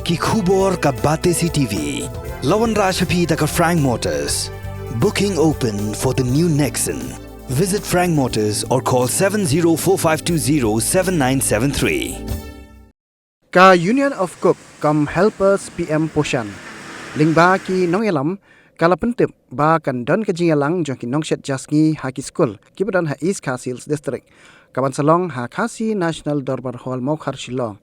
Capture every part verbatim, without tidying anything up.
Ki khubor ka Batesi T V. La wanrah sha phi da ka Frank Motors. Booking open for the new Nexon. Visit Frank Motors or call seven zero four five two zero seven nine seven three. Ka Union of Cook kam Helpers P M Poshan, lyngba ki nongïalam, ka la pyntip ba kan don ka jingïalang jong ki nongshet ja sngi ha ki skul kiba don ha East Khasi Hills District, kaban sa long ha Khasi National Dorbar Hall, Mawkhar, Shillong,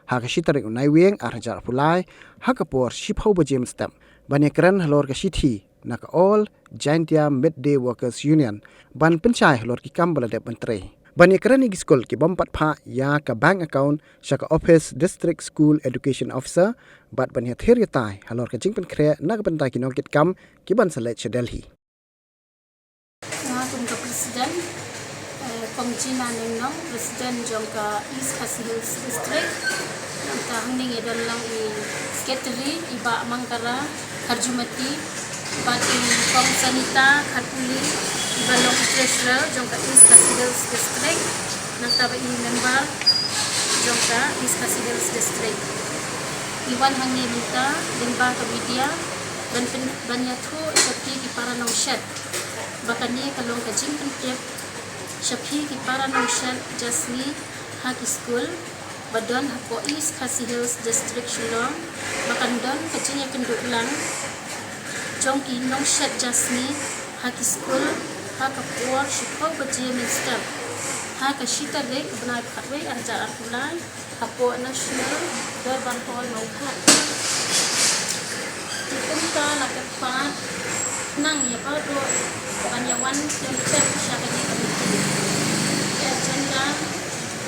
ha ka shi tarik u Naiwieng ar hajar arphew lai, ha ka por shiphew baje mynstep, ban ïakren halor ka shithi na ka All Jaintia Midday Workers Union ban pynshai halor ki kam ba la dep ban trei. Ban ïakren ïa ki skul ki bym pat phah ïa ka bank account sha ka ophis District School Education Officer, bad ban ïathir ïatai halor ka jingpynkhreh na ka bynta ki nongkitkam kiban sa leit sha Delhi. Nga kum ka President, eh, Kong Gina Nongnong, President jong ka East Khasi Hills District. Nangta hangne ngi don lang i Secretary, i Bah Mangkara Kharjumati, bad i Kong Sanita Kharpuli, iba long Treasurer jong ka East Khasi Hills District. Nangta bad i member jong ka East Khasi Hills District. Ngi wan hangne mynta lyngba ka media ban pyn-, ban ïathuh sha phi ki para nongshet ba kane ka long ka jingpyntip sha phi ki para nongshet ja sngi ha ki skul ba don hapoh East Khasi Hills District, Shillong, ba kan don ka jingïakynduh lang jong ki nongshet ja sngi ha ki skul ha ka por shiphew baje mynstep, ha ka shi tarik u bnai ba khatwei ar hajar arphew lai, hapoh National Dorbar Hall, Mawkhar. Te kumta la kyrpad khnang ïa baroh ban ïa wan pyntip sha kane ka meeting. Ka agenda,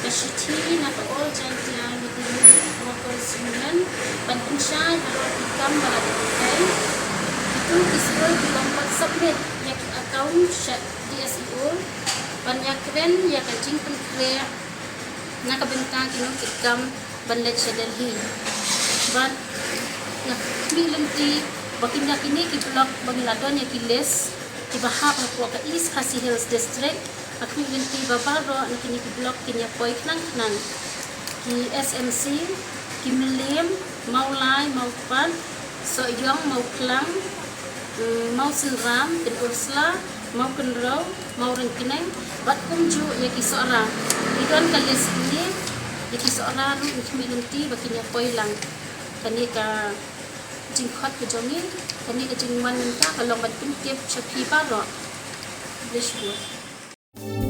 ka shithi na ka All Jaintia Midday Workers Union ban pynshai halor ki kam ba la dep trei. Kito ki skul ki bym pat submit ïa ki account sha D S E O ban ïakren ïa ka jingpynkhreh na ka bynta ki nongkitkam ban leit sha Delhi. Bad nga khmih lynti ba kine, kine ki block ba ngi la don ïa ki list kiba hap hapoh ka East Khasi Hills District, nga khmih lynti ba baroh na kine ki block kin ïa poi khnang khnang. Ki S M C, ki Mylliem, Mawlai, Mawpat, Sohiong, Mawkhlang, mm, Mawsynram, Pynursla, Mawkynrew, Mawryngkneng, bad kumjuh ïa ki Sohra. Ngi don ka list hangne, ïa ki Sohra ruh ngi khmih lynti ba kin ïa poi lang. Kane ka jingkhot ka jong ngi, kane ka jingwan mynta ka long ban pyntip sha phi baroh. Khublei shibun.